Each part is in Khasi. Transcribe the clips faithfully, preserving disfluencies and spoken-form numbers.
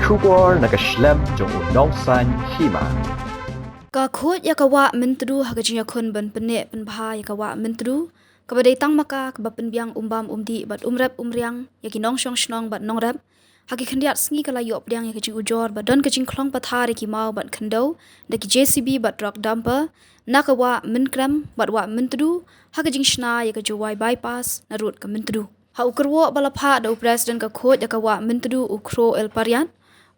Khubor na ka shlem jong u Nongsaiñ Hima. Ka khuid ïa ka Wah Myntdu ha ka jingïakhun ban pynneh pynbha ïa ka Wah Myntdu, kaba dei tang ma ka kaba pynbiang um bam um dih bad um rep um riang ïa ki nongshong shnong bad nongrep. Ha ki khyndiat sngi ka la ïoh pdiang ïa ka jingujor ba don ka jingkhlong pathar ïa ki maw bad khyndew da ki J C B bad truck dumper na ka Wah Mynkrem bad Wah Myntdu ha ka jingshna ïa ka Jowai Bypass na rud ka Myntdu. Ha u kyrwoh ba la phah da u President ka khuid ïa ka Wah Myntdu u Khro El Pariat,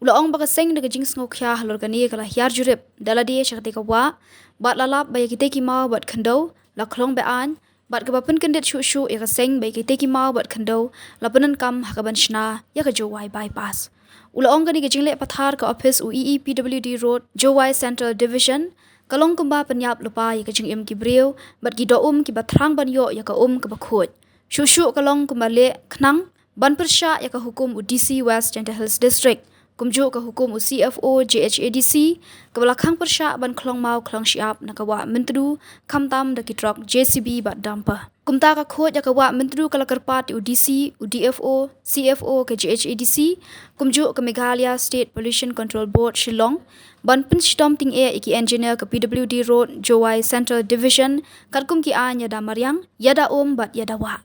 u la ong ba ka seng da ka jingsngewkhia halor kane ka la hiar jurip da lade sha katei ka wah, bad la lap ba ïa kitei ki maw bad khyndew la khlong be-aiñ, bad kaba pynkyndit shuh shuh ïa ka seng ba ïa kitei ki maw bad khyndew la pyndonkam ha kaban shna ïa ka Jowai Bypass. U la ong kane ka jingleh pathar ka ophis u E E P W D Road, Jowai Central Division, ka long kumba pynïap lypa ïa ka jingim ki briew bad ki doh um kiba thrang ban ïoh ïa ka um kaba khuid. Shuh shuh ka long kumba leh khnang ban pyrshah ïa ka hukum u D C West Jaintia Hills District, kumjuh ka hukum u C F O J H A D C, kaba la khang pyrshah ban khlong maw khlong shyiap na ka Wah Myntdu, khamtam da ki truck J C B bad dumper. Kumta ka khuid ïa ka Wah Myntdu ka la kyrpad ïa u D C, u D F O, C F O ka J H A D C, kumjuh ka Meghalaya State Pollution Control Board Shillong, ban pynshitom tyngeh ïa ki engineer ka P W D Road, Jowai Central Division, katkum ki aiñ ïada mariang, ïada um bad ïada wah.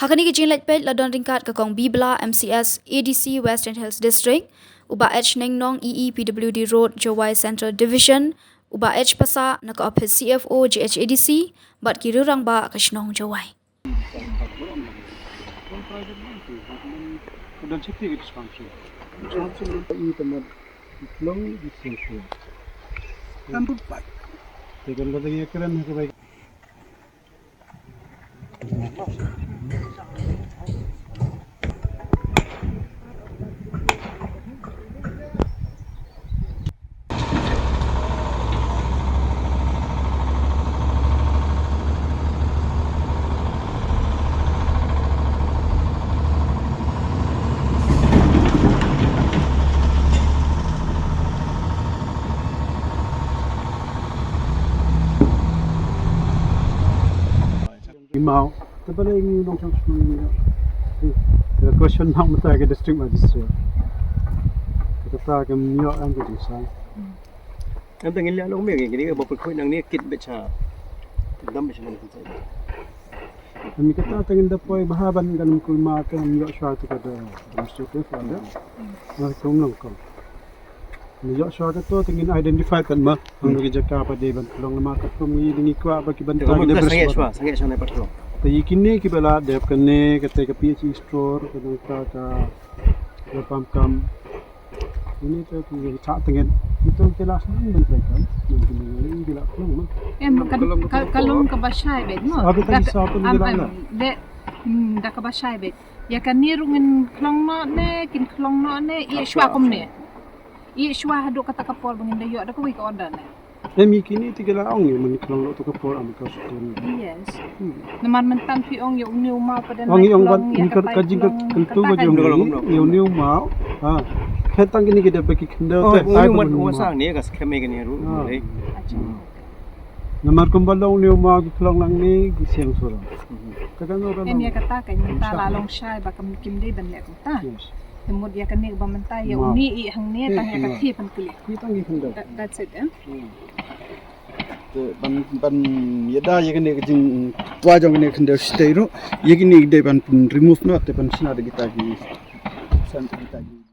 Ha kane ka jingleit peit la don ryngkat ka Kong Bibla M C S A D C West Jaintia Hills District, u Bah H Neingnong E E P W D Road Jowai Central Division, u Bah H Passah na ka ophis C F O J H A D C, bad ki riew rangbah ka shnong Jowai. Emaw, te balei ngi nongshong shnong ngi ïa. Te question nang mynta ka district magistrate. Te kata kam ïoh ang ka jingsan. Nang tang ïa long me ngi kini ba pyrkhat nang ni kit becha. Dam becha nang. Te mi kata tang da poi bha ban kan kulma kan ïoh shwa te ka da administrative order. Nang kum long kum. Ngi ïoh shuwa kato te ngin identify pat ma hangno ki jaka pat dei ban pynlong, namar katkum ngi dang ngi kwah ba ki bynta ki dep sangeh shuwa, sangeh shuwa ne pat pynlong. Te ïa kine kiba la dep kane kata ka P H E store, ka dang ka ka pam kam. Ini te ki ngi ta tengin. Itu ki la senang ban pynlong kam. Ngi ki ngi ki la pynlong ma. Em ka ka long kaba shai beit mo. Abi ta ki sa pun ki la. De da kaba shai beit. Ïa kane ruh ngin khlong noh ne, kin khlong noh ne, ïa shuwa kumne. Ïa shuwa haduh kata ka por ba ngin da ïoh da kawei ka order ne. Em ïa kine te ki la ong ïa mane khlong noh to ka por am ka sutun. Yes. Namar mynta phi ong ïa une u maw pat da ong ïa ong ban ïa ka jing ka kyntu ka jong ïa une u maw. Ha. Khet tang kine ki da ba ki khyndew te. Une u maw sang ne ka skhem ïa kine ruh. Namar kumba long une u maw ki khlong lang ne ki siang surang. Ka ka ngor. Em ïa kata ka mynta la long shai ba kam kim dei ban leh kumta. Te mut ïa kane ba mynta ïa uni i hangne tang ïa ka thie pynkulih. Ki tang ki khyndew. That's it, eh? Te ban ban ïada ïa kane ka jingtwa jong kane ka khyndew shatei ruh ïa kine dei ban pyn remove noh te ban shna da kita ki san kita ki.